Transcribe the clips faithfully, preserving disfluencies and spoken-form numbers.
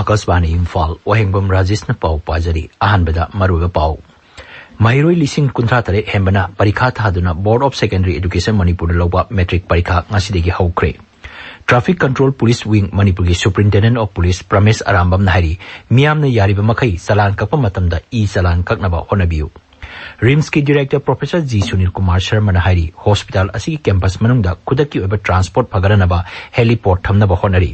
ꯑꯀꯥꯁꯕꯥꯅꯤ ꯏꯝꯐꯥꯜ, ꯋꯥꯍꯦꯡꯕꯝ ꯔꯥꯖꯦꯁꯅ ꯄꯥꯎ ꯄꯥꯖꯔꯤ꯫ ꯑꯍꯥꯟꯕꯗ ꯃꯔꯨꯑꯣꯏꯕ ꯄꯥꯎ꯫ ꯃꯍꯩꯔꯣꯏ ꯂꯤꯁꯤꯡ ꯀꯨꯟꯊ꯭ꯔꯥ ꯇꯔꯦꯠ ꯍꯦꯟꯕꯅ ꯄꯔꯤꯈꯥ ꯊꯥꯗꯨꯅ Board of Secondary Education ꯃꯅꯤꯄꯨꯔꯗ ꯂꯧꯕ ꯃꯦꯇ꯭ꯔꯤꯛ ꯄꯔꯤꯈꯥ ꯉꯁꯤꯗꯒꯤ ꯍꯧꯈ꯭ꯔꯦ꯫ Traffic Control Police Wing ꯃꯅꯤꯄꯨꯔꯒꯤ Superintendent of Police ꯄ꯭ꯔꯃꯦꯁ ꯑꯔꯥꯝꯕꯝꯅ ꯍꯥꯏꯔꯤ, ꯃꯤꯌꯥꯝꯅ ꯌꯥꯔꯤꯕ ꯃꯈꯩ ꯆꯂꯥꯟ ꯀꯛꯄ ꯃꯇꯝꯗ ꯏ ꯆꯂꯥꯟ ꯀꯛꯅꯕ ꯍꯣꯠꯅꯕꯤꯌꯨ꯫ ꯔꯤꯝꯁꯀꯤ Director Professor G Sunil Kumar ꯁꯔꯃꯅ ꯍꯥꯏꯔꯤ, ꯍꯣꯁꯄꯤꯇꯥꯜ ꯑꯁꯤꯒꯤ ꯀꯦꯝꯄꯁ ꯃꯅꯨꯡꯗ ꯈꯨꯗꯛꯀꯤ ꯑꯣꯏꯕ ꯇ꯭ꯔꯥꯟꯁꯄꯣꯔꯠ ꯐꯒꯠꯅꯅꯕ ꯍꯦꯂꯤꯄꯣꯔꯠ ꯊꯝꯅꯕ ꯍꯣꯠꯅꯔꯤ꯫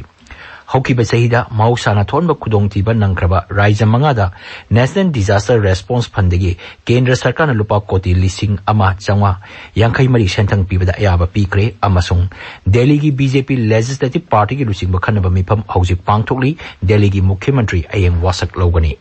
ꯍꯧꯈꯤꯕ ꯆꯍꯤꯗ ꯃꯍꯧꯁꯥꯅ ꯊꯣꯛꯍꯟꯕ ꯈꯨꯗꯣꯡꯊꯤꯕ ꯅꯪꯈ꯭ꯔꯕ ꯔꯥꯏꯖ꯭ꯌ ꯃꯉꯥꯗ National Disaster Response Fundꯗꯒꯤ ꯀꯦꯟꯗ꯭ꯔ ꯁꯔꯀꯥꯔꯅ ꯂꯨꯄꯥ ꯀꯣꯇꯤ ꯂꯤꯁꯤꯡ ꯑꯃ ꯆꯥꯝꯃꯉꯥ ꯌꯥꯡꯈꯩ ꯃꯔꯤ ꯁꯦꯟꯊꯪ ꯄꯤꯕꯗ ꯑꯌꯥꯕ ꯄꯤꯈ꯭ꯔꯦ ꯑꯃꯁꯨꯡ ꯗꯦꯜꯂꯤꯒꯤ BJP Legislative Partyꯒꯤ ꯂꯨꯆꯤꯡꯕ ꯈꯟꯅꯕ ꯃꯤꯐꯝ ꯍꯧꯖꯤꯛ ꯄꯥꯡꯊꯣꯛꯂꯤ꯫ ꯗꯦꯜꯂꯤꯒꯤ ꯃꯨꯈ꯭ꯌ ꯃꯟꯇ꯭ꯔꯤ ꯍꯌꯦꯡ ꯋꯥꯁꯛ ꯂꯧꯒꯅꯤ꯫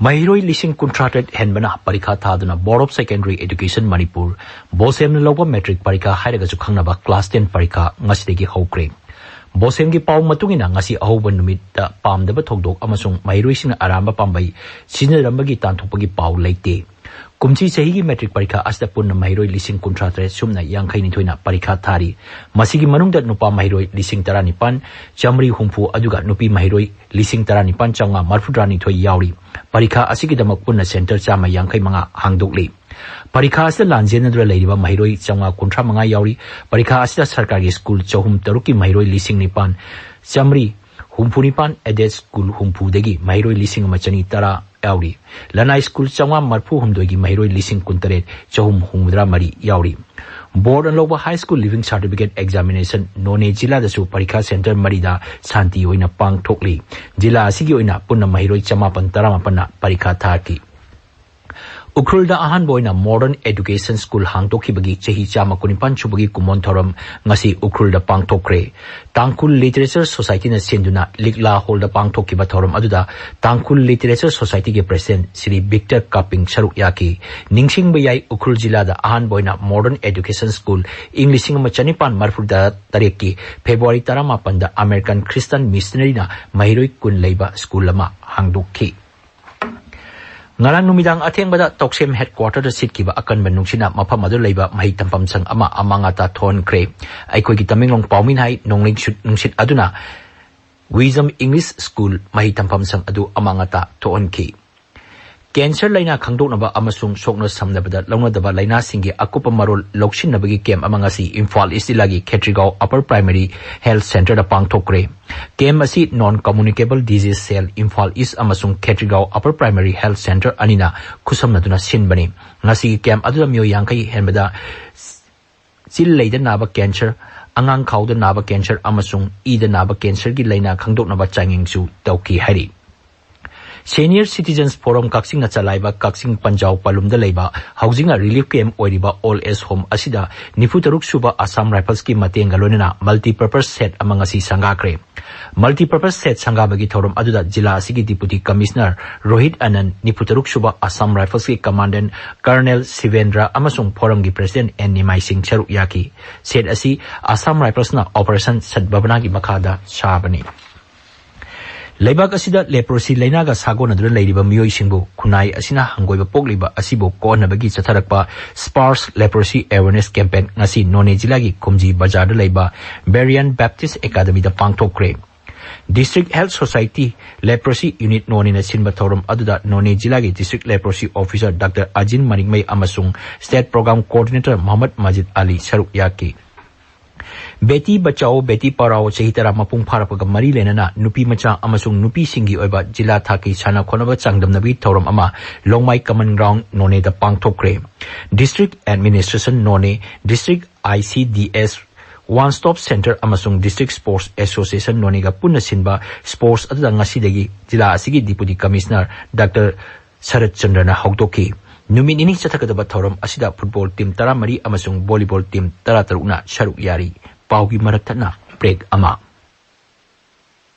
ꯃꯍꯩꯔꯣꯏ ꯂꯤꯁꯤꯡ ꯀꯨꯟꯊ꯭ꯔꯥ ꯇꯔꯦꯠ ꯍꯦꯟꯕꯅ ꯄꯔꯤꯈꯥ ꯊꯥꯗꯨꯅ Board of Secondary Education Manipur, ꯕꯣꯁꯦꯝꯅ ꯂꯧꯕ ꯃꯦꯇ꯭ꯔꯤꯛ ꯄꯔꯤꯈꯥ ꯍꯥꯏꯔꯒꯁꯨ ꯈꯪꯅꯕ class ten ꯄꯔꯤꯈꯥ ꯉꯁꯤꯗꯒꯤ ꯍꯧꯈ꯭ꯔꯦ꯫ ꯕꯣꯁꯦꯝꯒꯤ ꯄꯥꯎ ꯃꯇꯨꯡ ꯏꯟꯅ, ꯉꯁꯤ ꯑꯍꯧꯕ ꯅꯨꯃꯤꯠꯇ ꯄꯥꯝꯗꯕ ꯊꯧꯗꯣꯛ ꯑꯃꯁꯨꯡ ꯃꯍꯩꯔꯣꯏꯁꯤꯡꯅ ꯑꯔꯥꯟꯕ ꯄꯥꯝꯕꯩ ꯁꯤꯖꯤꯟꯅꯔꯝꯕꯒꯤ ꯇꯥꯟꯊꯣꯛꯄꯒꯤ ꯄꯥꯎ ꯂꯩꯇꯦ꯫ ꯀꯨꯝꯁꯤ ꯆꯍꯤꯒꯤ ꯃꯦꯇ꯭ꯔꯤꯛ ꯄꯔꯤꯈꯥ ꯑꯁꯤꯗ ꯄꯨꯟꯅ ꯃꯍꯩꯔꯣꯏ ꯂꯤꯁꯤꯡ ꯀꯨꯟꯊ꯭ꯔꯥ ꯇꯔꯦꯠ ꯁꯨꯞꯅ ꯌꯥꯡꯈꯩ ꯅꯤꯊꯣꯏꯅ ꯄꯔꯤꯈꯥ ꯊꯥꯔꯤ꯫ ꯃꯁꯤꯒꯤ ꯃꯅꯨꯡꯗ ꯅꯨꯄꯥ ꯃꯍꯩꯔꯣꯏ ꯂꯤꯁꯤꯡ ꯇꯔꯥꯅꯤꯄꯥꯟ ꯆꯥꯃꯔꯤ ꯍꯨꯝꯐꯨ, ꯑꯗꯨꯒ ꯅꯨꯄꯤ ꯃꯍꯩꯔꯣꯏ ꯂꯤꯁꯤꯡ ꯇꯔꯥꯅꯤꯄꯥꯟ ꯆꯥꯝꯃꯉꯥ ꯃꯔꯤꯐꯨꯇꯔꯥꯅꯤꯊꯣꯏ ꯌꯥꯎꯔꯤ꯫ ꯄꯔꯤꯈꯥ ꯑꯁꯤꯒꯤꯗꯃꯛ ꯄꯨꯟꯅ center ꯆꯥꯝꯃ ꯌꯥꯡꯈꯩ ꯃꯉꯥ ꯍꯥꯡꯗꯣꯛꯂꯤ꯫ ꯄꯔꯤꯈꯥ ꯑꯁꯤꯗ ꯂꯥꯟꯖꯦꯟꯅꯗꯨꯅ ꯂꯩꯔꯤꯕ ꯃꯍꯩꯔꯣꯏ ꯆꯥꯝꯃꯉꯥ ꯀꯨꯟꯊ꯭ꯔꯥ ꯃꯉꯥ ꯌꯥꯎꯔꯤ꯫ ꯄꯔꯤꯈꯥ ꯑꯁꯤꯗ ꯁꯔꯀꯥꯔꯒꯤ ꯁ꯭ꯀꯨꯜ ꯆꯍꯨꯝ ꯇꯔꯨꯛꯀꯤ ꯃꯍꯩꯔꯣꯏ ꯂꯤꯁꯤꯡ ꯅꯤꯄꯥꯟ ꯆꯥꯃꯔꯤ ꯍꯨꯝꯐꯨꯅꯤꯄꯥꯟ, aided ꯁ꯭ꯀꯨꯜ ꯍꯨꯝꯐꯨꯗꯒꯤ ꯃꯍꯩꯔꯣꯏ ꯂꯤꯁꯤꯡ ꯑꯃ ꯆꯅꯤ ꯇꯔꯥ ꯌꯥꯎꯔꯤ꯫ ꯂꯅꯥꯏ ꯁ꯭ꯀꯨꯜ ꯆꯥꯝꯃꯉꯥ ꯃꯔꯤꯐꯨ ꯍꯨꯝꯗꯣꯏꯒꯤ ꯃꯍꯩꯔꯣꯏ ꯂꯤꯁꯤꯡ ꯀꯨꯟꯇꯔꯦꯠ ꯆꯍꯨꯝ ꯍꯨꯝꯐꯨꯇꯔꯥ ꯃꯔꯤ ꯌꯥꯎꯔꯤ꯫ ꯕꯣꯔꯗꯅ ꯂꯧꯕ High School Leaving Certificate Examination ꯅꯣꯅꯦ ꯖꯤꯂꯥꯗꯁꯨ ꯄꯔꯤꯈꯥ center ꯃꯔꯤꯗ ꯁꯥꯟꯇꯤ ꯑꯣꯏꯅ ꯄꯥꯡꯊꯣꯛꯂꯤ꯫ ꯖꯤꯂꯥ ꯑꯁꯤꯒꯤ ꯑꯣꯏꯅ ꯄꯨꯟꯅ ꯃꯍꯩꯔꯣꯏ ꯆꯃꯥꯄꯟ ꯇꯔꯥꯃꯥꯄꯟꯅ ꯄꯔꯤꯈꯥ ꯊꯥꯈꯤ꯫ ꯎꯈ꯭ꯔꯨꯜꯗ ꯑꯍꯥꯟꯕ ꯑꯣꯏꯅ Modern Education School ꯍꯥꯡꯗꯣꯛꯈꯤꯕꯒꯤ ꯆꯍꯤ ꯆꯥꯝꯃ ꯀꯨꯟꯅꯤꯄꯥꯟ ꯁꯨꯕꯒꯤ ꯀꯨꯝꯑꯣꯟ ꯊꯧꯔꯝ ꯉꯁꯤ ꯎꯈ꯭ꯔꯨꯜꯗ ꯄꯥꯡꯊꯣꯛꯈ꯭ꯔꯦ꯫ ꯇꯥꯡꯈꯨꯜ Literature Societyꯅ ꯁꯤꯟꯗꯨꯅ ꯂꯤꯛꯂꯥ ꯍꯣꯜꯗ ꯄꯥꯡꯊꯣꯛꯈꯤꯕ ꯊꯧꯔꯝ ꯑꯗꯨꯗ ꯇꯥꯡꯈꯨꯜ Literature Societyꯒꯤ President ꯁ꯭ꯔꯤ ꯕꯤꯛꯇꯔ ꯀꯥꯄꯤꯡ ꯁꯔꯨꯛ ꯌꯥꯈꯤ꯫ ꯅꯤꯡꯁꯤꯡꯕ ꯌꯥꯏ, ꯎꯈ꯭ꯔꯨꯜ ꯖꯤꯂꯥꯗ ꯑꯍꯥꯟꯕ ꯑꯣꯏꯅ Modern Education School ꯏꯪ ꯂꯤꯁꯤꯡ ꯑꯃ ꯆꯅꯤꯄꯥꯟ ꯃꯔꯤꯐꯨ ꯇꯔꯦꯠꯀꯤ ꯐꯦꯕ꯭ꯔꯨꯋꯥꯔꯤ ꯇꯔꯥꯃꯥꯄꯟꯗ American Christian Missionaryꯅ ꯃꯍꯩꯔꯣꯏ ꯀꯨꯟ ꯂꯩꯕ ꯁ꯭ꯀꯨꯜ ꯑꯃ ꯍꯥꯡꯗꯣꯛꯈꯤ꯫ ꯉꯔꯥꯡ ꯅꯨꯃꯤꯗꯥꯡ ꯑꯊꯦꯡꯕꯗ ꯇꯧꯁꯦꯝ headquarter ꯗ ꯁꯤꯠꯈꯤꯕ ꯑꯀꯟꯕ ꯅꯨꯡꯁꯤꯠꯅ ꯃꯐꯝ ꯑꯗꯨ ꯂꯩꯕ ꯃꯍꯩ ꯇꯝꯐꯝ ꯁꯪ ꯑꯃ ꯑꯃꯥꯡ ꯑꯇꯥ ꯊꯣꯛꯍꯟꯈ꯭ꯔꯦ꯫ ꯑꯩꯈꯣꯏꯒꯤ ꯇꯃꯦꯡꯂꯣꯡ ꯄꯥꯎꯃꯤꯅ ꯍꯥꯏ, ꯅꯣꯡꯂꯩ ꯅꯨꯡꯁꯤꯠ ꯑꯗꯨꯅ Wisdom English School ꯃꯍꯩ ꯇꯝꯐꯝ ꯁꯪ ꯑꯗꯨ ꯑꯃꯥꯡ ꯑꯇꯥ ꯊꯣꯛꯍꯟꯈꯤ꯫ Cancer ꯂꯥꯏꯅꯥ ꯈꯪꯗꯣꯛꯅꯕ ꯑꯃꯁꯨꯡ ꯁꯣꯛꯅ ꯁꯝꯅꯕꯗ ꯂꯧꯅꯗꯕ ꯂꯥꯏꯅꯥꯁꯤꯡꯒꯤ ꯑꯀꯨꯞꯄ ꯃꯔꯣꯜ ꯂꯧꯁꯤꯟꯅꯕꯒꯤ camp ꯑꯃ ꯉꯁꯤ ꯏꯝꯐꯥꯜ ꯏꯁ ꯖꯤꯂꯥꯒꯤ ꯈꯦꯇ꯭ꯔꯤꯒꯥꯎ Upper Primary Health Centre ꯗ ꯄꯥꯡꯊꯣꯛꯈ꯭ꯔꯦ꯫ Camp ꯑꯁꯤ Non Communicable Disease Cell Imphal ꯏꯁ ꯑꯃꯁꯨꯡ ꯈꯦꯇ꯭ꯔꯤꯒꯥꯎ Upper Primary Health Centre ꯑꯅꯤꯅ ꯈꯨꯠꯁꯝꯅꯗꯨꯅ ꯁꯤꯟꯕꯅꯤ꯫ ꯉꯁꯤꯒꯤ camp ꯑꯗꯨꯗ ꯃꯤꯑꯣꯏ ꯌꯥꯡꯈꯩ ꯍꯦꯟꯕꯗ ꯆꯤꯜ ꯂꯩꯗ ꯅꯥꯕ cancer, ꯑꯉꯥꯡ ꯈꯥꯎꯗ ꯅꯥꯕ cancer ꯑꯃꯁꯨꯡ ꯏꯗ ꯅꯥꯕ cancer ꯒꯤ ꯂꯥꯏꯅꯥ ꯈꯪꯗꯣꯛꯅꯕ ꯆꯥꯡꯌꯦꯡꯁꯨ ꯇꯧꯈꯤ ꯍꯥꯏꯔꯤ꯫ Senior Citizens Forum ꯀꯛꯆꯤꯡꯅ ꯆꯂꯥꯏꯕ ꯀꯛꯆꯤꯡ ꯄꯟꯖꯥꯎ ꯄꯂꯨꯝꯗ ꯂꯩꯕ ꯍꯧꯖꯤꯛꯅ relief camp ꯑꯣꯏꯔꯤꯕ old age home ꯑꯁꯤꯗ ꯅꯤꯐꯨ ꯇꯔꯨꯛ ꯁꯨꯕ Assam Rifles ꯀꯤ ꯃꯇꯦꯡꯒ ꯂꯣꯏꯅꯅ multipurpose shed ꯑꯃ ꯉꯁꯤ ꯁꯪꯒꯥꯈ꯭ꯔꯦ꯫ Multipurpose shed ꯁꯪꯒꯥꯕꯒꯤ ꯊꯧꯔꯝ ꯑꯗꯨꯗ ꯖꯤꯂꯥ ꯑꯁꯤꯒꯤ Deputy Commissioner ꯔꯣꯍꯤꯠ ꯑꯅꯟ, ꯅꯤꯐꯨ ꯇꯔꯨꯛ ꯁꯨꯕ Assam Rifles ꯀꯤ Commandant Colonel ꯁꯤꯕꯦꯟꯗ꯭ꯔ ꯑꯃꯁꯨꯡ forum ꯒꯤ President ꯑꯦꯟ ꯅꯤꯃꯥꯏ ꯁꯤꯡ ꯁꯔꯨꯛ ꯌꯥꯈꯤ꯫ Shed ꯑꯁꯤ Assam Rifles ꯅ Operation ꯁꯗꯚꯥꯕꯅꯥꯒꯤ ꯃꯈꯥꯗ ꯁꯥꯕꯅꯤ꯫ ꯂꯩꯕꯥꯛ ꯑꯁꯤꯗ leprosy ꯂꯥꯏꯅꯥꯒ ꯁꯥꯒꯣꯟꯅꯗꯨꯅ ꯂꯩꯔꯤꯕ ꯃꯤꯑꯣꯏꯁꯤꯡꯕꯨ ꯈꯨꯟꯅꯥꯏ ꯑꯁꯤꯅ ꯍꯪꯒꯣꯏꯕ ꯄꯣꯛꯂꯤꯕ ꯑꯁꯤꯕꯨ ꯀꯣꯛꯍꯟꯅꯕꯒꯤ ꯆꯠꯊꯔꯛꯄ Sparsh Leprosy Awareness Campaign ꯉꯁꯤ ꯅꯣꯅꯦ ꯖꯤꯂꯥꯒꯤ ꯀꯨꯝꯖꯤ ꯕꯖꯥꯔꯗ ꯂꯩꯕ Berean Baptist Academy ꯗ ꯄꯥꯡꯊꯣꯛꯈ꯭ꯔꯦ꯫ District Health Society Leprosy Unit ꯅꯣꯅꯦꯅ ꯁꯤꯟꯕ ꯊꯧꯔꯝ ꯑꯗꯨꯗ ꯅꯣꯅꯦ ꯖꯤꯂꯥꯒꯤ District Leprosy Officer ꯗꯥꯛꯇꯔ ꯑꯖꯤꯟ ꯃꯅꯤꯛꯃꯩ ꯑꯃꯁꯨꯡ State Program Coordinator ꯃꯣꯍꯝꯃꯗ ꯃꯥꯖꯤꯗ ꯑꯂꯤ ꯁꯔꯨꯛ ꯌꯥꯈꯤ꯫ Beti Bachao Beti Padhao ꯆꯍꯤ ꯇꯔꯥ ꯃꯄꯨꯡ ꯐꯥꯔꯛꯄꯒ ꯃꯔꯤ ꯂꯩꯅꯅ ꯅꯨꯄꯤ ꯃꯆꯥ ꯑꯃꯁꯨꯡ ꯅꯨꯄꯤꯁꯤꯡꯒꯤ ꯑꯣꯏꯕ ꯖꯤꯂꯥ ꯊꯥꯛꯀꯤ ꯁꯥꯟꯅ ꯈꯣꯠꯅꯕ ꯆꯥꯡꯗꯝꯅꯕꯒꯤ ꯊꯧꯔꯝ ꯑꯃ ꯂꯣꯡꯃꯥꯏ Common Ground ꯅꯣꯅꯦꯗ ꯄꯥꯡꯊꯣꯛꯈ꯭ꯔꯦ꯫ District Administration Noney, District I C D S, One Stop Center ꯑꯃꯁꯨꯡ District Sports Association ꯅꯣꯅꯦꯒ ꯄꯨꯟꯅ ꯁꯤꯟꯕ sports ꯑꯗꯨꯗ ꯉꯁꯤꯗꯒꯤ ꯖꯤꯂꯥ ꯑꯁꯤꯒꯤ Deputy Commissioner ꯗꯥꯛꯇꯔ ꯁꯔꯠ ꯆꯟꯗ꯭ꯔꯅ ꯍꯧꯗꯣꯛꯈꯤ꯫ ꯅꯨꯃꯤꯠ ꯅꯤꯅꯤ ꯆꯠꯊꯒꯗꯕ ꯊꯧꯔꯝ ꯑꯁꯤꯗ football team ꯇꯔꯥꯃꯔꯤ ꯑꯃꯁꯨꯡ volleyball team ꯇꯔꯥꯇꯔꯨꯛꯅ ꯁꯔꯨꯛ ꯌꯥꯔꯤ꯫ ꯄꯥꯎꯒꯤ ꯃꯔꯛ ꯊꯠꯅ break ꯑꯃ꯫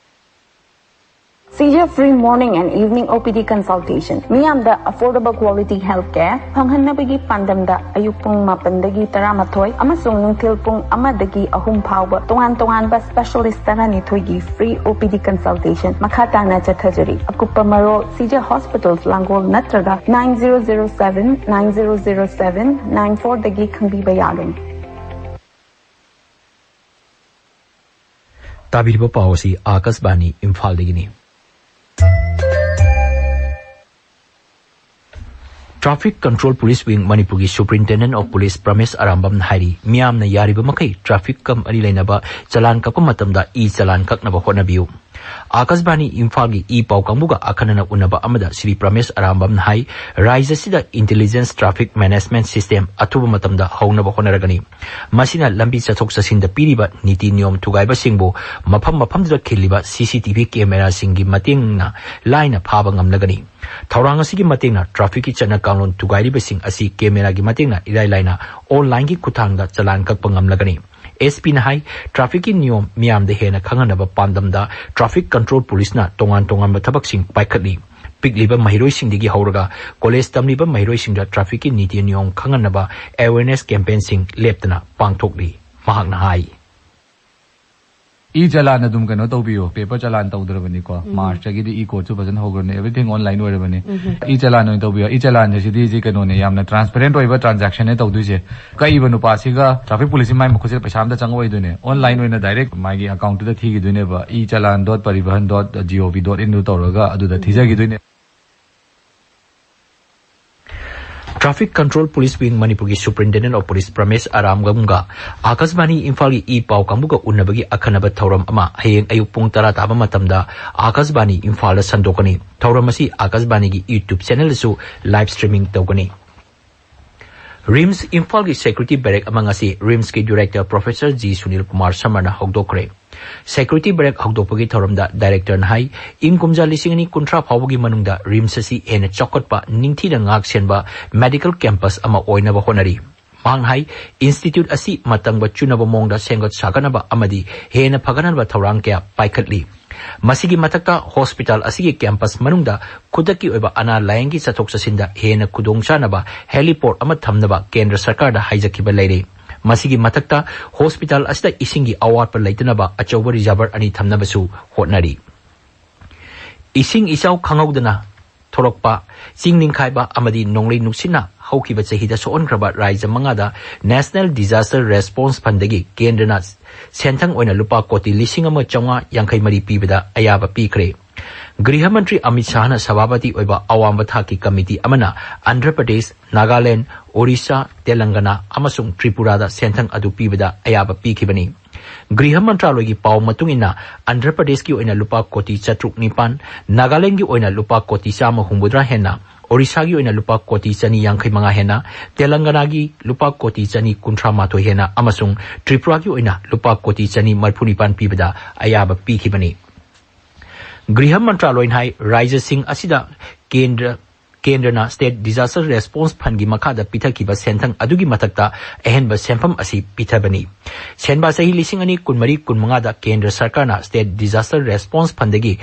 ꯁꯤꯖ free morning and evening O P D consultation, ꯃꯤꯌꯥꯝꯗ affordable quality health care ꯐꯪꯍꯟꯅꯕꯒꯤ ꯄꯥꯟꯗꯝꯗ ꯑꯌꯨꯛ ꯄꯨꯡ ꯃꯥꯄꯟꯗꯒꯤ ꯇꯔꯥꯃꯥꯊꯣꯏ ꯑꯃꯁꯨꯡ ꯅꯨꯡꯊꯤꯜ ꯄꯨꯡ ꯑꯃꯗꯒꯤ ꯑꯍꯨꯝ ꯐꯥꯎꯕ ꯇꯣꯉꯥꯟ ꯇꯣꯉꯥꯟꯕ specialist ꯇꯔꯥꯅꯤꯊꯣꯏꯒꯤ free O P D consultation ꯃꯈꯥ ꯇꯥꯅ ꯆꯠꯊꯖꯔꯤ꯫ ꯑꯀꯨꯞꯄ ꯃꯔꯣꯜ ꯁꯤꯖ Hospitals ꯂꯥꯡꯒꯣꯜ ꯅꯠꯇ꯭ꯔꯒ nine zero zero seven nine zero zero seven nine four ꯗꯒꯤ ꯈꯪꯕꯤꯕ ꯌꯥꯒꯅꯤ꯫ ꯇꯥꯕꯤꯔꯤꯕ ꯄꯥꯎ ꯑꯁꯤ ꯑꯥꯀꯥꯁꯕꯥꯅꯤ ꯏꯝꯐꯥꯜꯗꯒꯤꯅꯤ꯫ Traffic Control Police Wing ꯃꯅꯤꯄꯨꯔꯒꯤ Superintendent of Police ꯄ꯭ꯔꯃꯦꯁ ꯑꯔꯥꯝꯕꯝꯅ ꯍꯥꯏꯔꯤ, ꯃꯤꯌꯥꯝꯅ ꯌꯥꯔꯤꯕ ꯃꯈꯩ traffic ꯀ ꯃꯔꯤ ꯂꯩꯅꯕ ꯆꯂꯥꯟ ꯀꯛꯄ ꯃꯇꯝꯗ ꯏ ꯆꯂꯥꯟ ꯀꯛꯅꯕ ꯍꯣꯠꯅꯕꯤꯌꯨ꯫ ꯑꯥꯀꯥꯁꯕꯥꯅꯤ ꯏꯝꯐꯥꯜꯒꯤ ꯏ ꯄꯥꯎ ꯀꯥꯡꯕꯨꯒ ꯑꯈꯟꯅꯅ ꯎꯅꯕ ꯑꯃꯗ ꯁ꯭ꯔꯤ ꯄ꯭ꯔꯃꯦꯁ ꯑꯔꯥꯝꯕꯝꯅ ꯍꯥꯏ, ꯔꯥꯖ꯭ꯌ ꯑꯁꯤꯗ intelligence traffic management system ꯑꯊꯨꯕ ꯃꯇꯝꯗ ꯍꯧꯅꯕ ꯍꯣꯠꯅꯔꯒꯅꯤ꯫ ꯃꯁꯤꯅ ꯂꯝꯕꯤ ꯆꯠꯊꯣꯛ ꯆꯠꯁꯤꯟꯗ ꯄꯤꯔꯤꯕ ꯅꯤꯇꯤ ꯅꯤꯌꯣꯝ ꯊꯨꯒꯥꯏꯕꯁꯤꯡꯕꯨ ꯃꯐꯝ ꯃꯐꯝꯗꯨꯗ ꯈꯤꯜꯂꯤꯕ C C T V cameraꯁꯤꯡꯒꯤ ꯃꯇꯦꯡꯅ ꯂꯥꯏꯅ ꯐꯥꯕ ꯉꯝꯂꯒꯅꯤ꯫ ꯊꯧꯔꯥꯡ ꯑꯁꯤꯒꯤ ꯃꯇꯦꯡꯅ trafficꯀꯤ ꯆꯠꯅ ꯀꯥꯡꯂꯣꯟ ꯊꯨꯒꯥꯏꯔꯤꯕꯁꯤꯡ ꯑꯁꯤ cameraꯒꯤ ꯃꯇꯦꯡꯅ ꯏꯔꯥꯏ ꯂꯥꯏꯅ onlineꯒꯤ ꯈꯨꯠꯊꯥꯡꯗ ꯆꯂꯥꯟ ꯀꯛꯄ ꯉꯝꯂꯒꯅꯤ꯫ S Pꯅ ꯍꯥꯏ, trafficꯀꯤ ꯅꯤꯌꯣꯝ ꯃꯤꯌꯥꯝꯗ ꯍꯦꯟꯅ ꯈꯪꯍꯟꯅꯕ ꯄꯥꯟꯗꯝꯗ Traffic Control Policeꯅ ꯇꯣꯉꯥꯟ ꯇꯣꯉꯥꯟꯕ ꯊꯕꯛꯁꯤꯡ ꯄꯥꯏꯈꯠꯂꯤ꯫ ꯄꯤꯛꯂꯤꯕ ꯃꯍꯩꯔꯣꯏꯁꯤꯡꯗꯒꯤ ꯍꯧꯔꯒ college ꯇꯝꯂꯤꯕ ꯃꯍꯩꯔꯣꯏꯁꯤꯡꯗ trafficꯀꯤ ꯅꯤꯇꯤ ꯅꯤꯌꯣꯝ ꯈꯪꯍꯟꯅꯕ awareness campaignꯁꯤꯡ ꯂꯦꯞꯇꯅ ꯄꯥꯡꯊꯣꯛꯂꯤ꯫ ꯃꯍꯥꯛꯅ ꯍꯥꯏ꯫ ꯏ ꯆꯂꯥꯟ ꯑꯗꯨꯝ ꯀꯩꯅꯣ ꯇꯧꯕꯤꯌꯣ, paper ꯆꯂꯥꯟ ꯇꯧꯗ꯭ꯔꯕꯅꯤꯀꯣ꯫ Marchꯇꯒꯤꯗꯤ e courtꯁꯨ ꯐꯖꯅ ꯍꯧꯈ꯭ꯔꯕꯅꯤ, everything online ꯑꯣꯏꯔꯕꯅꯤ꯫ ꯏ ꯆꯂꯥꯟ ꯑꯣꯏꯅ ꯇꯧꯕꯤꯌꯣ꯫ ꯏ ꯆꯂꯥꯟꯁꯦ ꯁꯤꯗꯤ ꯁꯤ ꯀꯩꯅꯣꯅꯦ, ꯌꯥꯝꯅ transparent ꯑꯣꯏꯕ transactionꯅꯦ ꯇꯧꯗꯣꯏꯁꯦ꯫ ꯀꯛꯏꯕ ꯅꯨꯄꯥꯁꯤꯒ traffic policeꯁꯤ ꯃꯥꯏ ꯃꯈꯨꯠꯁꯤꯗ ꯄꯩꯁꯥ ꯑꯝꯇ ꯆꯪꯉꯛꯑꯣꯏꯗꯣꯏꯅꯦ, online ꯑꯣꯏꯅ direct ꯃꯥꯒꯤ accountꯇꯨꯗ ꯊꯤꯈꯤꯗꯣꯏꯅꯦꯕ꯫ E challan dot parivahan dot gov dot inꯗꯨ ꯇꯧꯔꯒ ꯑꯗꯨꯗ ꯊꯤꯖꯈꯤꯗꯣꯏꯅꯦ꯫ Traffic Control Police Wing ꯃꯅꯤꯄꯨꯔꯒꯤ Superintendent of Police ꯄ꯭ꯔꯃꯦꯁ ꯑꯔꯥꯝꯒꯝꯒ ꯑꯥꯀꯥꯁꯕꯥꯅꯤ ꯏꯝꯐꯥꯜꯒꯤ ꯏ ꯄꯥꯎ ꯀꯥꯡꯕꯨꯒ ꯎꯅꯕꯒꯤ ꯑꯈꯟꯅꯕ ꯊꯧꯔꯝ ꯑꯃ ꯍꯌꯦꯡ ꯑꯌꯨꯛ ꯄꯨꯡ ꯇꯔꯥ ꯇꯥꯕ ꯃꯇꯝꯗ ꯑꯥꯀꯥꯁꯕꯥꯅꯤ ꯏꯝꯐꯥꯜꯗ ꯁꯟꯗꯣꯛꯀꯅꯤ꯫ ꯊꯧꯔꯝ ꯑꯁꯤ ꯑꯥꯀꯥꯁꯕꯥꯅꯤꯒꯤ YouTube channelꯗꯁꯨ live streaming ꯇꯧꯒꯅꯤ꯫ RIMS ꯏꯝꯐꯥꯜꯒꯤ security barrack ꯑꯃ ꯉꯁꯤ RIMSꯀꯤ director Professor G Sunil Kumar ꯁꯃꯔꯅ ꯍꯧꯗꯣꯛꯈ꯭ꯔꯦ꯫ Security barrack ꯍꯧꯗꯣꯛꯄꯒꯤ ꯊꯧꯔꯝꯗ directorꯅ ꯍꯥꯏ, ꯏꯪ ꯀꯨꯝꯖꯥ ꯂꯤꯁꯤꯡ ꯑꯅꯤ ꯀꯨꯟꯊ꯭ꯔꯥ ꯐꯥꯎꯕꯒꯤ ꯃꯅꯨꯡꯗ RIMS ꯑꯁꯤ ꯍꯦꯟꯅ ꯆꯥꯎꯈꯠꯄ, ꯅꯤꯡꯊꯤꯅ ꯉꯥꯛ ꯁꯦꯟꯕ medical campus ꯑꯃ ꯑꯣꯏꯅꯕ ꯍꯣꯠꯅꯔꯤ꯫ ꯃꯍꯥꯛꯅ ꯍꯥꯏ, institute ꯑꯁꯤ ꯃꯇꯝꯒ ꯆꯨꯅꯕ ꯃꯑꯣꯡꯗ ꯁꯦꯝꯒꯠ ꯁꯥꯒꯠꯅꯕ ꯑꯃꯗꯤ ꯍꯦꯟꯅ ꯐꯒꯠꯅꯕ ꯊꯧꯔꯥꯡ ꯀꯌꯥ ꯄꯥꯏꯈꯠꯂꯤ꯫ ꯃꯁꯤꯒꯤ ꯃꯊꯛꯇ ꯍꯣꯁꯄꯤꯇꯥꯜ ꯑꯁꯤꯒꯤ ꯀꯦꯝꯄꯁ ꯃꯅꯨꯡꯗ ꯈꯨꯗꯛꯀꯤ ꯑꯣꯏꯕ ꯑꯅꯥ ꯂꯥꯌꯦꯡꯒꯤ ꯆꯠꯊꯣꯛ ꯆꯠꯁꯤꯟꯗ ꯍꯦꯟꯅ ꯈꯨꯗꯣꯡꯆꯥꯅꯕ heliport ꯑꯃ ꯊꯝꯅꯕ ꯀꯦꯟꯗ꯭ꯔ ꯁꯔꯀꯥꯔꯗ ꯍꯥꯏꯖꯈꯤꯕ ꯂꯩꯔꯦ꯫ ꯃꯁꯤꯒꯤ ꯃꯊꯛꯇ ꯍꯣꯁꯄꯤꯇꯥꯜ ꯑꯁꯤꯗ ꯏꯁꯤꯡꯒꯤ ꯑꯋꯥꯠꯄ ꯂꯩꯇꯅꯕ ꯑꯆꯧꯕ reservoir ꯑꯅꯤ ꯊꯝꯅꯕꯁꯨ ꯍꯣꯠꯅꯔꯤ꯫ ꯏꯁꯤꯡ ꯏꯆꯥꯎ ꯈꯪꯍꯧꯗꯅ ꯊꯣꯔꯛꯄ, ꯆꯤꯡ ꯅꯤꯡꯈꯥꯏꯕ ꯑꯃꯗꯤ ꯅꯣꯡꯂꯩ ꯅꯨꯡꯁꯤꯠꯅ ꯍꯧꯈꯤꯕ ꯆꯍꯤꯗ ꯁꯣꯛꯍꯟꯈ꯭ꯔꯕ ꯔꯥꯖ꯭ꯌ ꯃꯉꯥꯗ National Disaster Response Fundꯗꯒꯤ ꯀꯦꯟꯗ꯭ꯔꯅ ꯁꯦꯟꯊꯪ ꯑꯣꯏꯅ ꯂꯨꯄꯥ ꯀꯣꯇꯤ ꯂꯤꯁꯤꯡ ꯑꯃ ꯆꯥꯝꯃꯉꯥ ꯌꯥꯡꯈꯩ ꯃꯔꯤ ꯄꯤꯕꯗ ꯑꯌꯥꯕ ꯄꯤꯈ꯭ꯔꯦ꯫ ꯒ꯭ꯔꯤꯍ ꯃꯟꯇ꯭ꯔꯤ ꯑꯃꯤꯠ ꯁꯥꯍꯅ ꯁꯚꯥꯄꯇꯤ ꯑꯣꯏꯕ ꯑꯋꯥꯡꯕ ꯊꯥꯛꯀꯤ ꯀꯃꯤꯇꯤ ꯑꯃꯅ ꯑꯟꯙ꯭ꯔ ꯄ꯭ꯔꯗꯦꯁ, ꯅꯥꯒꯥꯂꯦꯟꯗ, ꯑꯣꯔꯤꯁꯥ, ꯇꯦꯂꯪꯒꯅꯥ ꯑꯃꯁꯨꯡ ꯇ꯭ꯔꯤꯄꯨꯔꯥꯗ ꯁꯦꯟꯊꯪ ꯑꯗꯨ ꯄꯤꯕꯗ ꯑꯌꯥꯕ ꯄꯤꯈꯤꯕꯅꯤ꯫ ꯒ꯭ꯔꯤꯍ ꯃꯟꯇ꯭ꯔꯥꯂꯣꯏꯒꯤ ꯄꯥꯎ ꯃꯇꯨꯡ ꯏꯟꯅ, ꯑꯟꯙ꯭ꯔ ꯄ꯭ꯔꯗꯦꯁꯀꯤ ꯑꯣꯏꯅ ꯂꯨꯄꯥ ꯀꯣꯇꯤ ꯆꯥꯇ꯭ꯔꯨꯛ ꯅꯤꯄꯥꯟ, ꯅꯥꯒꯥꯂꯦꯟꯗꯒꯤ ꯑꯣꯏꯅ ꯂꯨꯄꯥ ꯀꯣꯇꯤ ꯆꯥꯝꯃ ꯍꯨꯝꯐꯨꯇꯔꯥ ꯍꯦꯟꯅ, ꯑꯣꯔꯤꯁꯥꯒꯤ ꯑꯣꯏꯅ ꯂꯨꯄꯥ ꯀꯣꯇꯤ ꯆꯅꯤ ꯌꯥꯡꯈꯩ ꯃꯉꯥ ꯍꯦꯟꯅ, ꯇꯦꯂꯪꯒꯅꯥꯒꯤ ꯂꯨꯄꯥ ꯀꯣꯇꯤ ꯆꯅꯤ ꯀꯨꯟꯊ꯭ꯔꯥ ꯃꯥꯊꯣꯏ ꯍꯦꯟꯅ ꯑꯃꯁꯨꯡ ꯇ꯭ꯔꯤꯄꯨꯔꯥꯒꯤ ꯑꯣꯏꯅ ꯂꯨꯄꯥ ꯀꯣꯇꯤ ꯆꯅꯤ ꯃꯔꯤꯐꯨ ꯅꯤꯄꯥꯟ ꯄꯤꯕꯗ ꯑꯌꯥꯕ ꯄꯤꯈꯤꯕꯅꯤ꯫ ꯒ꯭ꯔꯤꯍ ꯃꯟꯇ꯭ꯔꯥꯂꯣꯏꯅ ꯍꯥꯏ, ꯔꯥꯖ꯭ꯌꯁꯤꯡ ꯑꯁꯤꯗ ꯀꯦꯟꯗ꯭ꯔ, ꯀꯦꯟꯗ꯭ꯔꯅ State Disaster Response Fundꯒꯤ ꯃꯈꯥꯗ ꯄꯤꯊꯈꯤꯕ ꯁꯦꯟꯊꯪ ꯑꯗꯨꯒꯤ ꯃꯊꯛꯇ ꯑꯍꯦꯟꯕ ꯁꯦꯟꯐꯝ ꯑꯁꯤ ꯄꯤꯊꯕꯅꯤ꯫ ꯁꯦꯟꯕꯥ ꯆꯍꯤ ꯂꯤꯁꯤꯡ ꯑꯅꯤ ꯀꯨꯟꯃꯔꯤ ꯀꯨꯟꯃꯉꯥꯗ ꯀꯦꯟꯗ꯭ꯔ ꯁꯔꯀꯥꯔꯅ State Disaster Response Fundꯗꯒꯤ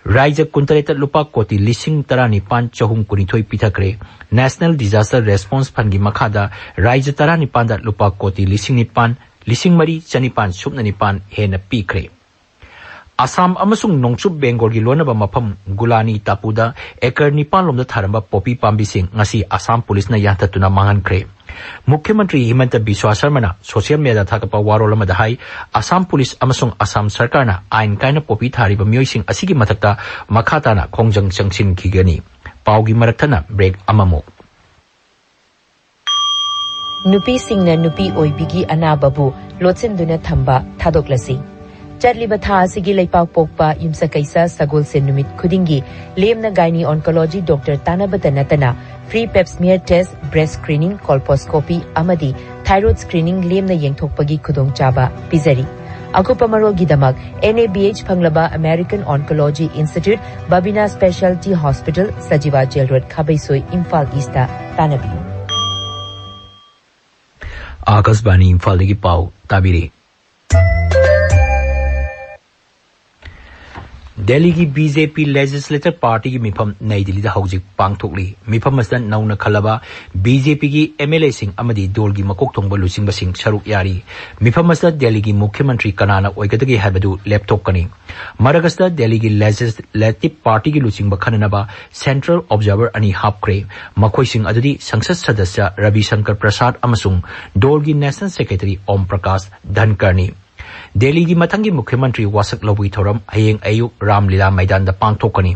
ꯔꯥꯖ꯭ꯌ ꯀꯨꯟꯇꯔꯦꯠꯇ ꯂꯨꯄꯥ ꯀꯣꯇꯤ ꯂꯤꯁꯤꯡ ꯇꯔꯥꯅꯤꯄꯥꯟ ꯆꯍꯨꯝ ꯀꯨꯟꯅꯤꯊꯣꯏ ꯄꯤꯊꯈ꯭ꯔꯦ꯫ National Disaster Response Fundꯒꯤ ꯃꯈꯥꯗ ꯔꯥꯖ꯭ꯌ ꯇꯔꯥꯅꯤꯄꯥꯟꯗ ꯂꯨꯄꯥ ꯀꯣꯇꯤ ꯂꯤꯁꯤꯡ ꯅꯤꯄꯥꯟ, ꯂꯤꯁꯤꯡ ꯃꯔꯤ ꯆꯅꯤꯄꯥꯟ ꯁꯨꯞꯅ ꯅꯤꯄꯥꯟ ꯍꯦꯟꯅ ꯄꯤꯈ꯭ꯔꯦ꯫ ꯑꯁꯥꯝ ꯑꯃꯁꯨꯡ ꯅꯣꯡꯆꯨꯞ ꯕꯦꯡꯒꯣꯜꯒꯤ ꯂꯣꯟꯅꯕ ꯃꯐꯝ ꯒꯨꯂꯥꯅꯤ ꯇꯥꯄꯨꯗ ꯑꯦꯀꯔ ꯅꯤꯄꯥꯟ ꯂꯣꯝꯗ ꯊꯥꯔꯝꯕ ꯄꯣꯄꯤ ꯄꯥꯝꯕꯤꯁꯤꯡ ꯉꯁꯤ ꯑꯁꯥꯝ ꯄꯨꯂꯤꯁꯅ ꯌꯥꯟꯊꯠꯇꯨꯅ ꯃꯥꯡꯍꯟꯈ꯭ꯔꯦ꯫ ꯃꯨꯈ꯭ꯌ ꯃꯟꯇ꯭ꯔꯤ ꯍꯤꯃꯟꯇ ꯕꯤꯁ꯭ꯋꯥ ꯁꯔꯃꯅ social mediaꯗ ꯊꯥꯒꯠꯄ ꯋꯥꯔꯣꯜ ꯑꯃꯗ ꯍꯥꯏ, ꯑꯁꯥꯝ ꯄꯨꯂꯤꯁ ꯑꯃꯁꯨꯡ ꯑꯁꯥꯝ ꯁꯔꯀꯥꯔꯅ ꯑꯥꯏꯟ ꯀꯥꯏꯅ ꯄꯣꯄꯤ ꯊꯥꯔꯤꯕ ꯃꯤꯑꯣꯏꯁꯤꯡ ꯑꯁꯤꯒꯤ ꯃꯊꯛꯇ ꯃꯈꯥ ꯇꯥꯅ ꯈꯣꯡꯖꯪ ꯆꯪꯁꯤꯟꯈꯤꯒꯅꯤ꯫ ꯄꯥꯎꯒꯤ ꯃꯔꯛꯊꯠꯅ break ꯑꯃꯃꯨꯛ꯫ ꯅꯨꯄꯤꯁꯤꯡꯅ ꯅꯨꯄꯤ ꯑꯣꯏꯕꯤꯒꯤ ꯑꯅꯥꯕꯕꯨ ꯂꯣꯠꯁꯤꯟꯗꯨꯅ ꯊꯝꯕ ꯊꯥꯗꯣꯛꯂꯁꯤ꯫ ꯆꯠꯂꯤꯕ ꯊꯥ ꯑꯁꯤꯒꯤ ꯂꯩꯄꯥꯛ ꯄꯣꯛꯄ ꯌꯨꯝꯁꯀꯩꯁ ꯁꯒꯣꯜꯁꯦꯟ ꯅꯨꯃꯤꯠ ꯈꯨꯗꯤꯡꯒꯤ ꯂꯦꯝꯅ gynae oncology doctor ꯇꯥꯟꯅꯕꯇ ꯅꯠꯇꯅ free pap smear test, breast screening, colposcopy ꯑꯃꯗꯤ thyroid screening ꯂꯦꯝꯅ ꯌꯦꯡꯊꯣꯛꯄꯒꯤ ꯈꯨꯗꯣꯡꯆꯥꯕ ꯄꯤꯖꯔꯤ꯫ ꯑꯀꯨꯞꯄ ꯃꯔꯣꯜꯒꯤꯗꯃꯛ N A B H ꯐꯪꯂꯕ American Oncology Institute, Babina Specialty Hospital, Sajiwa Jail Road, Khabeisoi, Imphal east ꯇꯥꯟꯅꯕꯤꯌꯨ꯫ ꯑꯥꯀꯥꯁꯕꯥꯅꯤ ꯏꯝꯐꯥꯜꯗꯒꯤ ꯄꯥꯎ ꯇꯥꯕꯤꯔꯤ꯫ ꯗꯦꯜꯂꯤꯒꯤ ꯕꯤ ꯖꯦ ꯄꯤ Legislature Partyꯒꯤ ꯃꯤꯐꯝ ꯅꯩ ꯗꯤꯜꯂꯤꯗ ꯍꯧꯖꯤꯛ ꯄꯥꯡꯊꯣꯛꯂꯤ꯫ ꯃꯤꯐꯝ ꯑꯁꯤꯗ ꯅꯧꯅ ꯈꯜꯂꯕ ꯕꯤ ꯖꯦ ꯄꯤꯒꯤ ꯑꯦꯝ ꯑꯦꯜ ꯑꯦꯁꯤꯡ ꯑꯃꯗꯤ ꯗꯣꯜꯒꯤ ꯃꯀꯣꯛ ꯊꯣꯡꯕ ꯂꯨꯆꯤꯡꯕꯁꯤꯡ ꯁꯔꯨꯛ ꯌꯥꯔꯤ꯫ ꯃꯤꯐꯝ ꯑꯁꯤꯗ ꯗꯦꯜꯂꯤꯒꯤ ꯃꯨꯈ꯭ꯌ ꯃꯟꯇ꯭ꯔꯤ ꯀꯅꯥꯅ ꯑꯣꯏꯒꯗꯒꯦ ꯍꯥꯏꯕꯗꯨ ꯂꯦꯞꯊꯣꯛꯀꯅꯤ꯫ ꯃꯔꯛ ꯑꯁꯤꯗ ꯗꯦꯜꯂꯤꯒꯤ Legislative Partyꯒꯤ ꯂꯨꯆꯤꯡꯕ ꯈꯟꯅꯅꯕ Central Observer ꯑꯅꯤ ꯍꯥꯞꯈ꯭ꯔꯦ꯫ ꯃꯈꯣꯏꯁꯤꯡ ꯑꯗꯨꯗꯤ ꯁꯪꯁꯠ ꯁꯗꯁ꯭ꯌ ꯔꯕꯤ ꯁꯪꯀꯔ ꯄ꯭ꯔꯁꯥꯗ ꯑꯃꯁꯨꯡ ꯗꯣꯜꯒꯤ National Secretary ꯑꯣꯝ ꯄ꯭ꯔꯀꯥꯁ ꯙꯟꯀꯔꯅꯤ꯫ ꯗꯦꯜꯂꯤꯒꯤ ꯃꯊꯪꯒꯤ ꯃꯨꯈ꯭ꯌ ꯃꯟꯇ꯭ꯔꯤ ꯋꯥꯁꯛ ꯂꯧꯕꯒꯤ ꯊꯧꯔꯝ ꯍꯌꯦꯡ ꯑꯌꯨꯛ ꯔꯥꯝꯂꯤꯂꯥ ꯃꯩꯗꯥꯟꯗ ꯄꯥꯡꯊꯣꯛꯀꯅꯤ꯫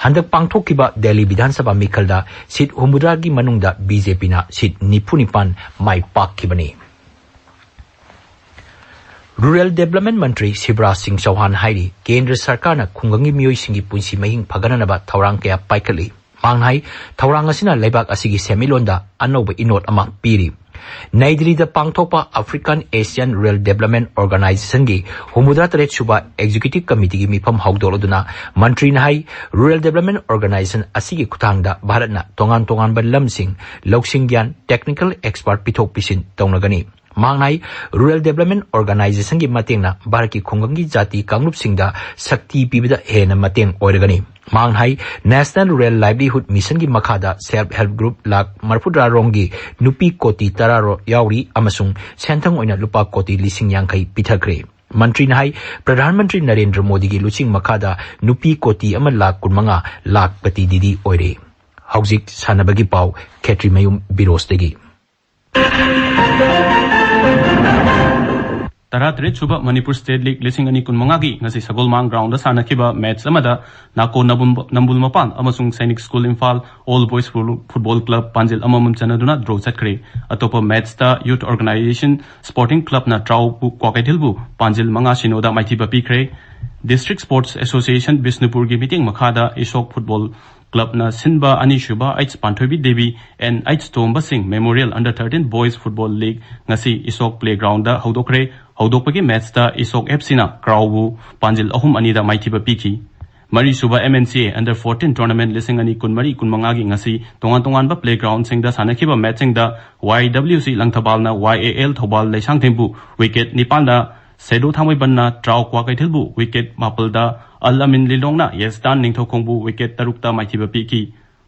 ꯍꯟꯗꯛ ꯄꯥꯡꯊꯣꯛꯈꯤꯕ ꯗꯦꯜꯂꯤ ꯕꯤꯙꯥꯟ ꯁꯚꯥ ꯃꯤꯈꯜꯗ ꯁꯤꯠ ꯍꯨꯝꯐꯨꯇꯔꯥꯒꯤ ꯃꯅꯨꯡꯗ ꯕꯤ ꯖꯦ ꯄꯤꯅ ꯁꯤꯠ ꯅꯤꯐꯨ ꯅꯤꯄꯥꯟ ꯃꯥꯏ ꯄꯥꯛꯈꯤꯕꯅꯤ꯫ Rural Development ꯃꯟꯇ꯭ꯔꯤ ꯁꯤꯕꯔꯥꯖ ꯁꯤꯡ ꯆꯧꯍꯥꯟ ꯍꯥꯏꯔꯤ, ꯀꯦꯟꯗ꯭ꯔ ꯁꯔꯀꯥꯔꯅ ꯈꯨꯡꯒꯪꯒꯤ ꯃꯤꯑꯣꯏꯁꯤꯡꯒꯤ ꯄꯨꯟꯁꯤ ꯃꯍꯤꯡ ꯐꯒꯠꯅꯅꯕ ꯊꯧꯔꯥꯡ ꯀꯌꯥ ꯄꯥꯏꯈꯠꯂꯤ꯫ ꯃꯍꯥꯛꯅ ꯍꯥꯏ, ꯊꯧꯔꯥꯡ ꯑꯁꯤꯅ ꯂꯩꯕꯥꯛ ꯑꯁꯤꯒꯤ ꯁꯦꯟꯃꯤꯠꯂꯣꯟꯗ ꯑꯅꯧꯕ ꯏꯅꯣꯠ ꯑꯃ ꯄꯤꯔꯤ꯫ ꯅꯩ ꯗꯤꯜꯂꯤꯗ ꯄꯥꯡꯊꯣꯛꯄ African Asian Rural Development Organizationꯒꯤ ꯍꯨꯝꯐꯨꯇꯔꯥ ꯇꯔꯦꯠ ꯁꯨꯕ Executive Committeeꯒꯤ ꯃꯤꯐꯝ ꯍꯧꯗꯣꯛꯂꯗꯨꯅ ꯃꯟꯇ꯭ꯔꯤꯅ ꯍꯥꯏ, Rural Development Organization ꯑꯁꯤꯒꯤ ꯈꯨꯠꯊꯥꯡꯗ ꯚꯥꯔꯠꯅ ꯇꯣꯉꯥꯟ ꯇꯣꯉꯥꯟꯕ ꯂꯝꯁꯤꯡ ꯂꯧꯁꯤꯡ ꯒ꯭ꯌꯥꯟ, technical expert ꯄꯤꯊꯣꯛ ꯄꯤꯁꯤꯟ ꯇꯧꯅꯒꯅꯤ꯫ ꯃꯍꯥꯛꯅ ꯍꯥꯏ, Rural Development Organizationꯒꯤ ꯃꯇꯦꯡꯅ ꯚꯥꯔꯠꯀꯤ ꯈꯨꯡꯒꯪꯒꯤ ꯖꯥꯇꯤ ꯀꯥꯡꯂꯨꯞꯁꯤꯡꯗ ꯁꯛꯇꯤ ꯄꯤꯕꯗ ꯍꯦꯟꯅ ꯃꯇꯦꯡ ꯑꯣꯏꯔꯒꯅꯤ꯫ ꯃꯍꯥꯛꯅ ꯍꯥꯏ, National Rural Livelihood Missionꯒꯤ ꯃꯈꯥꯗ Self Help Group ꯂꯥꯈ ꯃꯔꯤꯐꯨꯇꯔꯥ ꯔꯣꯝꯒꯤ ꯅꯨꯄꯤ ꯀꯣꯇꯤ ꯇꯔꯥ ꯔꯣ-, ꯌꯥꯎꯔꯤ ꯑꯃꯁꯨꯡ ꯁꯦꯟꯊꯪ ꯑꯣꯏꯅ ꯂꯨꯄꯥ ꯀꯣꯇꯤ ꯂꯤꯁꯤꯡ ꯌꯥꯡꯈꯩ ꯄꯤꯊꯈ꯭ꯔꯦ꯫ ꯃꯟꯇ꯭ꯔꯤꯅ ꯍꯥꯏ, ꯄ꯭ꯔꯙꯥꯟ ꯃꯟꯇ꯭ꯔꯤ ꯅꯔꯦꯟꯗ꯭ꯔ ꯃꯣꯗꯤꯒꯤ ꯂꯨꯆꯤꯡ ꯃꯈꯥꯗ ꯅꯨꯄꯤ ꯀꯣꯇꯤ ꯑꯃ ꯂꯥꯈ ꯀꯨꯟꯃꯉꯥ ꯂꯥꯈ ꯄꯇꯤ ꯗꯤꯗꯤ ꯑꯣꯏꯔꯦ꯫ ꯍꯧꯖꯤꯛ ꯁꯥꯟꯅꯕꯒꯤ ꯄꯥꯎ, ꯈꯦꯇ꯭ꯔꯤꯃꯌꯨꯝ ꯕꯤꯔꯣꯖꯇꯒꯤ꯫ ꯇꯔꯥꯇꯔꯦꯠ ꯁꯨꯕ ꯃꯅꯤꯄꯨꯔ ꯁ꯭ꯇꯦꯠ ꯂꯤꯒ ꯂꯤꯁꯤꯡ ꯑꯅꯤ ꯀꯨꯟꯃꯉꯥꯒꯤ ꯉꯁꯤ ꯁꯒꯣꯜꯃꯥꯡ ꯒ꯭ꯔꯥꯎꯟꯗ ꯁꯥꯟꯅꯈꯤꯕ ꯃꯦꯠꯆ ꯑꯃꯗ ꯅꯥꯀꯣ ꯅꯕꯨꯝ-, ꯅꯝꯕꯨꯜ ꯃꯄꯥꯟ ꯑꯃꯁꯨꯡ ꯁꯩꯅꯤꯛ ꯁ꯭ꯀꯨꯜ ꯏꯝꯐꯥꯜ ꯑꯣꯜ ꯕꯣꯏꯁ ꯐꯨ-, ꯐꯨꯠꯕꯣꯜ ꯀ꯭ꯂꯕ ꯄꯥꯟꯖꯤꯜ ꯑꯃꯃꯝ ꯆꯟꯅꯗꯨꯅ ꯗ꯭ꯔꯣ ꯆꯠꯈ꯭ꯔꯦ꯫ ꯑꯇꯣꯞꯄ ꯃꯦꯠꯆꯇ ꯌꯨꯊ ꯑꯣꯔꯒꯅꯥꯏꯖꯦꯁꯟ ꯁ꯭ꯄꯣꯔꯇꯤꯡ ꯀ꯭ꯂꯕꯅ ꯇ꯭ꯔꯥꯎꯕꯨ ꯀ꯭ꯋꯥꯀꯩꯊꯦꯜꯕꯨ ꯄꯥꯟꯖꯤꯜ ꯃꯉꯥ ꯁꯤꯅꯣꯗ ꯃꯥꯏꯊꯤꯕ ꯄꯤꯈ꯭ꯔꯦ꯫ ꯗꯤꯁꯇ꯭ꯔꯤꯛ ꯁ꯭ꯄꯣꯔꯠꯁ ꯑꯦꯁꯣꯁꯤꯌꯦꯁꯟ ꯕꯤꯁꯅꯨꯄꯨꯔꯒꯤ ꯃꯤꯠꯌꯦꯡ ꯃꯈꯥꯗ ꯏꯁꯣꯛ ꯐꯨꯠꯕꯣꯜ ꯀ꯭ꯂꯕꯅ ꯁꯤꯟꯕ ꯑꯅꯤꯁꯨꯕ H Panthoibi Devi and H Tomba Singh memorial under thirteen boys football league ꯉꯁꯤ ꯏꯁꯣꯛ ꯄ꯭ꯂꯦꯒ꯭ꯔꯥꯎꯟꯗ ꯍꯧꯗꯣꯛꯈ꯭ꯔꯦ꯫ ꯍꯧꯗꯣꯛꯄꯒꯤ ꯃꯦꯠꯆꯇ ꯏꯁꯣꯛ ꯑꯦꯐ ꯁꯤꯅ ꯀ꯭ꯔꯥꯎꯕꯨ ꯄꯥꯟꯖꯤꯜ ꯑꯍꯨꯝ ꯑꯅꯤꯗ ꯃꯥꯏꯊꯤꯕ ꯄꯤꯈꯤ꯫ ꯃꯔꯤꯁꯨꯕ ꯑꯦꯝ ꯑꯦꯟ ꯁꯤ ꯑꯦ ꯑꯟꯗꯔ ꯐꯣꯔꯇꯤꯟ ꯇꯣꯔꯅꯥꯃꯦꯟꯠ ꯂꯤꯁꯤꯡ ꯑꯅꯤ ꯀꯨꯟꯃꯔꯤ ꯀꯨꯟꯃꯉꯥꯒꯤ ꯉꯁꯤ ꯇꯣꯉꯥꯟ ꯇꯣꯉꯥꯟꯕ ꯄ꯭ꯂꯦꯒ꯭ꯔꯥꯎꯟꯁꯤꯡꯗ ꯁꯥꯟꯅꯈꯤꯕ ꯃꯦꯠꯆꯁꯤꯡꯗ ꯋꯥꯏ ꯗꯕ꯭ꯂꯤꯎ ꯁꯤ ꯂꯪꯊꯕꯥꯜꯅ ꯋꯥꯏ ꯑꯦ ꯑꯦꯜ ꯊꯧꯕꯥꯜ ꯂꯩꯁꯥꯡꯊꯦꯝꯕꯨ ꯋꯤꯀꯦꯠ ꯅꯤꯄꯥꯟꯗ ꯁꯦꯗꯣ ꯊꯥꯡꯃꯩꯕꯟꯅ ꯇ꯭ꯔꯥꯎ ꯀ꯭ꯋꯥꯀꯩꯊꯦꯜꯕꯨ ꯋꯤꯀꯦꯠ ꯃꯥꯄꯜꯗ, ꯑꯜ ꯑꯃꯤꯟ ꯂꯤꯂꯣꯡꯅ ꯌꯦꯁꯇꯥꯟ ꯅꯤꯡꯊꯧꯈꯣꯡꯕꯨ ꯋꯤꯀꯦꯠ ꯇꯔꯨꯛꯇ ꯃꯥꯏꯊꯤꯕ ꯄꯤꯈꯤ꯫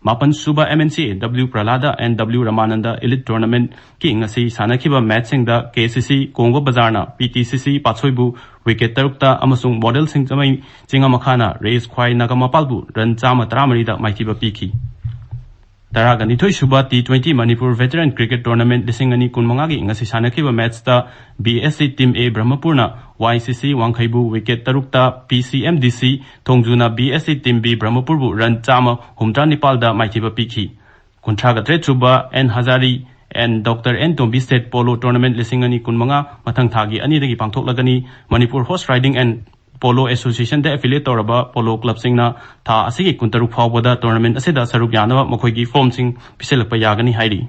ꯃꯥꯄꯟ ꯁꯨꯕ M N C W Prahlada and W Ramananda Elite Tournamentꯀꯤ ꯉꯁꯤ ꯁꯥꯟꯅꯈꯤꯕ ꯃꯦꯠꯆꯁꯤꯡꯗ K C C ꯀꯣꯡꯕ ꯕꯖꯥꯔꯅ P T C C ꯄꯥꯠꯁꯣꯏꯕꯨ ꯋꯤꯀꯦꯠ ꯇꯔꯨꯛꯇ ꯑꯃꯁꯨꯡ ꯃꯣꯗꯦꯜ ꯁꯤꯡꯖꯃꯩ ꯆꯤꯡꯉꯃꯈꯥꯅ ꯔꯦꯁ ꯈ꯭ꯋꯥꯏ ꯅꯥꯒꯥꯃꯄꯥꯜꯕꯨ ꯔꯟ ꯆꯥꯝꯃ ꯇꯔꯥꯃꯔꯤꯗ ꯃꯥꯏꯊꯤꯕ ꯄꯤꯈꯤ꯫ ꯇꯔꯥꯒ ꯅꯤꯊꯣꯏ ꯁꯨꯕ T twenty Manipur Veteran Cricket Tournament ꯂꯤꯁꯤꯡ ꯑꯅꯤ ꯀꯨꯟꯃꯉꯥꯒꯤ ꯉꯁꯤ ꯁꯥꯟꯅꯈꯤꯕ ꯃꯦꯠꯆꯇ B S C Team A ꯕ꯭ꯔꯍꯃꯄꯨꯔꯅ Y C C ꯋꯥꯡꯈꯩꯕꯨ ꯋꯤꯀꯦꯠ ꯇꯔꯨꯛꯇ, P C M D C ꯊꯣꯡꯖꯨꯅ B S C Team B ꯕ꯭ꯔꯍꯃꯄꯨꯔꯕꯨ ꯔꯟ ꯆꯥꯝꯃ ꯍꯨꯝꯗ꯭ꯔꯥ ꯅꯤꯄꯥꯜꯗ ꯃꯥꯏꯊꯤꯕ ꯄꯤꯈꯤ꯫ ꯀꯨꯟꯊ꯭ꯔꯥꯒ ꯇꯔꯦꯠ ꯁꯨꯕ N Hazari and Doctor N Tombi State Polo Tournament ꯂꯤꯁꯤꯡ ꯑꯅꯤ ꯀꯨꯟꯃꯉꯥ ꯃꯊꯪ ꯊꯥꯒꯤ ꯑꯅꯤꯗꯒꯤ ꯄꯥꯡꯊꯣꯛꯂꯒꯅꯤ꯫ Manipur Horse Riding and Polo Associationꯗ affiliate ꯇꯧꯔꯕ ꯄꯣꯂꯣ ꯀ꯭ꯂꯕꯁꯤꯡꯅ ꯊꯥ ꯑꯁꯤꯒꯤ ꯀꯨꯟꯇꯔꯨꯛ ꯐꯥꯎꯕꯗ tournament ꯑꯁꯤꯗ ꯁꯔꯨꯛ ꯌꯥꯅꯕ ꯃꯈꯣꯏꯒꯤ ꯐꯣꯔꯝꯁꯤꯡ ꯄꯤꯁꯤꯜꯂꯛꯄ ꯌꯥꯒꯅꯤ ꯍꯥꯏꯔꯤ꯫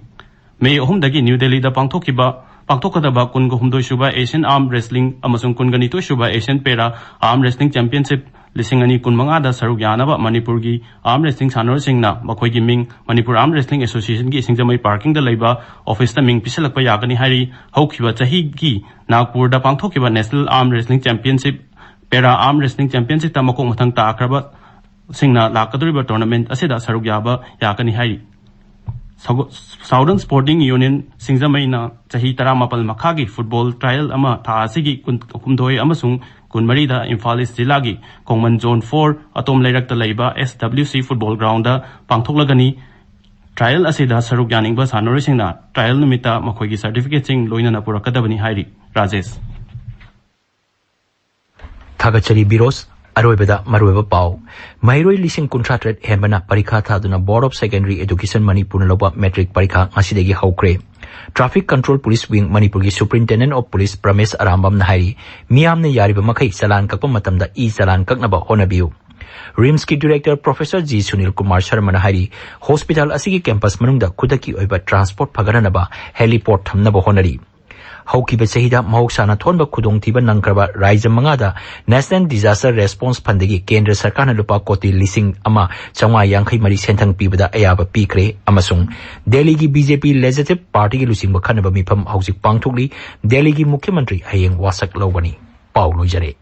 ꯃꯦ ꯑꯍꯨꯝꯗꯒꯤ ꯅ꯭ꯌꯨ ꯗꯦꯜꯂꯤꯗ ꯄꯥꯡꯊꯣꯛꯈꯤꯕ, ꯄꯥꯡꯊꯣꯛꯀꯗꯕ ꯀꯨꯟꯒ ꯍꯨꯝꯗꯣꯏ ꯁꯨꯕ Asian Arm Wrestling ꯑꯃꯁꯨꯡ ꯀꯨꯟꯒ ꯅꯤꯊꯣꯏ ꯁꯨꯕ Asian Para Arm Wrestling Championship ꯂꯤꯁꯤꯡ ꯑꯅꯤ ꯀꯨꯟꯃꯉꯥꯗ ꯁꯔꯨꯛ ꯌꯥꯅꯕ ꯃꯅꯤꯄꯨꯔꯒꯤ arm wrestling ꯁꯥꯟꯅꯔꯣꯏꯁꯤꯡꯅ ꯃꯈꯣꯏꯒꯤ ꯃꯤꯡ ꯃꯅꯤꯄꯨꯔ Arm Wrestling Associationꯒꯤ ꯁꯤꯡꯖꯃꯩ parkingꯗ ꯂꯩꯕ officeꯇ ꯃꯤꯡ ꯄꯤꯁꯤꯜꯂꯛꯄ ꯌꯥꯒꯅꯤ ꯍꯥꯏꯔꯤ꯫ ꯍꯧꯈꯤꯕ ꯆꯍꯤꯒꯤ ꯅꯥꯒꯄꯨꯔꯗ ꯄꯥꯡꯊꯣꯛꯈꯤꯕ National Arm Wrestling Championship, Para Arm Wrestling Championshipꯇ ꯃꯀꯣꯛ ꯃꯊꯪ ꯇꯥꯈ꯭ꯔꯕ ꯁꯤꯡꯅ ꯂꯥꯛꯀꯗꯧꯔꯤꯕ tournament ꯑꯁꯤꯗ ꯁꯔꯨꯛ ꯌꯥꯕ ꯌꯥꯒꯅꯤ ꯍꯥꯏꯔꯤ꯫ ꯁꯒꯣ-, Southern Sporting Union ꯁꯤꯡꯖꯃꯩꯅ ꯆꯍꯤ ꯇꯔꯥꯃꯥꯄꯜ ꯃꯈꯥꯒꯤ football trial ꯑꯃ ꯊꯥ ꯑꯁꯤꯒꯤ ꯀꯨꯟ-, ꯍꯨꯝꯗꯣꯏ ꯑꯃꯁꯨꯡ ꯀꯨꯟꯃꯔꯤꯗ ꯏꯝꯐꯥꯜ East ꯖꯤꯂꯥꯒꯤ ꯈꯣꯡꯃꯟ Zone four ꯑꯇꯣꯝ ꯂꯩꯔꯛꯇ ꯂꯩꯕ S W C football groundꯗ ꯄꯥꯡꯊꯣꯛꯂꯒꯅꯤ꯫ Trial ꯑꯁꯤꯗ ꯁꯔꯨꯛ ꯌꯥꯅꯤꯡꯕ ꯁꯥꯟꯅꯔꯣꯏꯁꯤꯡꯅ trial ꯅꯨꯃꯤꯠꯇ ꯃꯈꯣꯏꯒꯤ certificateꯁꯤꯡ ꯂꯣꯏꯅꯅ ꯄꯨꯔꯛꯀꯗꯕꯅꯤ ꯍꯥꯏꯔꯤ꯫ ꯔꯥꯖꯦꯁ꯫ ꯊꯥꯒꯠꯆꯔꯤ ꯕꯤꯔꯣꯁ꯫ ꯑꯔꯣꯏꯕꯗ ꯃꯔꯨꯑꯣꯏꯕ ꯄꯥꯎ꯫ ꯃꯍꯩꯔꯣꯏ ꯂꯤꯁꯤꯡ ꯀꯨꯟꯊ꯭ꯔꯥ ꯇꯔꯦꯠ ꯍꯦꯟꯕꯅ ꯄꯔꯤꯈꯥ ꯊꯥꯗꯨꯅ Board of Secondary Education ꯃꯅꯤꯄꯨꯔꯅ ꯂꯧꯕ matric ꯄꯔꯤꯈꯥ ꯉꯁꯤꯗꯒꯤ ꯍꯧꯈ꯭ꯔꯦ꯫ Traffic Control Police Wing ꯃꯅꯤꯄꯨꯔꯒꯤ Superintendent of Police ꯄ꯭ꯔꯃꯦꯁ ꯑꯔꯥꯝꯕꯝꯅ ꯍꯥꯏꯔꯤ, ꯃꯤꯌꯥꯝꯅ ꯌꯥꯔꯤꯕ ꯃꯈꯩ ꯆꯂꯥꯟ ꯀꯛꯄ ꯃꯇꯝꯗ e-ꯆꯂꯥꯟ ꯀꯛꯅꯕ ꯍꯣꯠꯅꯕꯤꯌꯨ꯫ RIMSꯀꯤ Director Professor G Sunil Kumar ꯁꯔꯃꯅ ꯍꯥꯏꯔꯤ, hospital ꯑꯁꯤꯒꯤ campus ꯃꯅꯨꯡꯗ ꯈꯨꯗꯛꯀꯤ ꯑꯣꯏꯕ transport ꯐꯒꯠꯍꯟꯅꯕ heliport ꯊꯝꯅꯕ ꯍꯣꯠꯅꯔꯤ꯫ ꯍꯧꯈꯤꯕ ꯆꯍꯤꯗ ꯃꯍꯧꯁꯥꯅ ꯊꯣꯛꯍꯟꯕ ꯈꯨꯗꯣꯡꯊꯤꯕ ꯅꯪꯈ꯭ꯔꯕ ꯔꯥꯖ꯭ꯌ ꯃꯉꯥꯗ National Disaster Response Fundꯗꯒꯤ ꯀꯦꯟꯗ꯭ꯔ ꯁꯔꯀꯥꯔꯅ ꯂꯨꯄꯥ ꯀꯣꯇꯤ ꯂꯤꯁꯤꯡ ꯑꯃ ꯆꯥꯝꯃꯉꯥ ꯌꯥꯡꯈꯩ ꯃꯔꯤ ꯁꯦꯟꯊꯪ ꯄꯤꯕꯗ ꯑꯌꯥꯕ ꯄꯤꯈ꯭ꯔꯦ ꯑꯃꯁꯨꯡ ꯗꯦꯜꯂꯤꯒꯤ BJP Legislative Partyꯒꯤ ꯂꯨꯆꯤꯡꯕ ꯈꯟꯅꯕ ꯃꯤꯐꯝ ꯍꯧꯖꯤꯛ ꯄꯥꯡꯊꯣꯛꯂꯤ꯫ ꯗꯦꯜꯂꯤꯒꯤ ꯃꯨꯈ꯭ꯌ ꯃꯟꯇ꯭ꯔꯤ ꯍꯌꯦꯡ ꯋꯥꯁꯛ ꯂꯧꯒꯅꯤ꯫ ꯄꯥꯎ ꯂꯣꯏꯖꯔꯦ꯫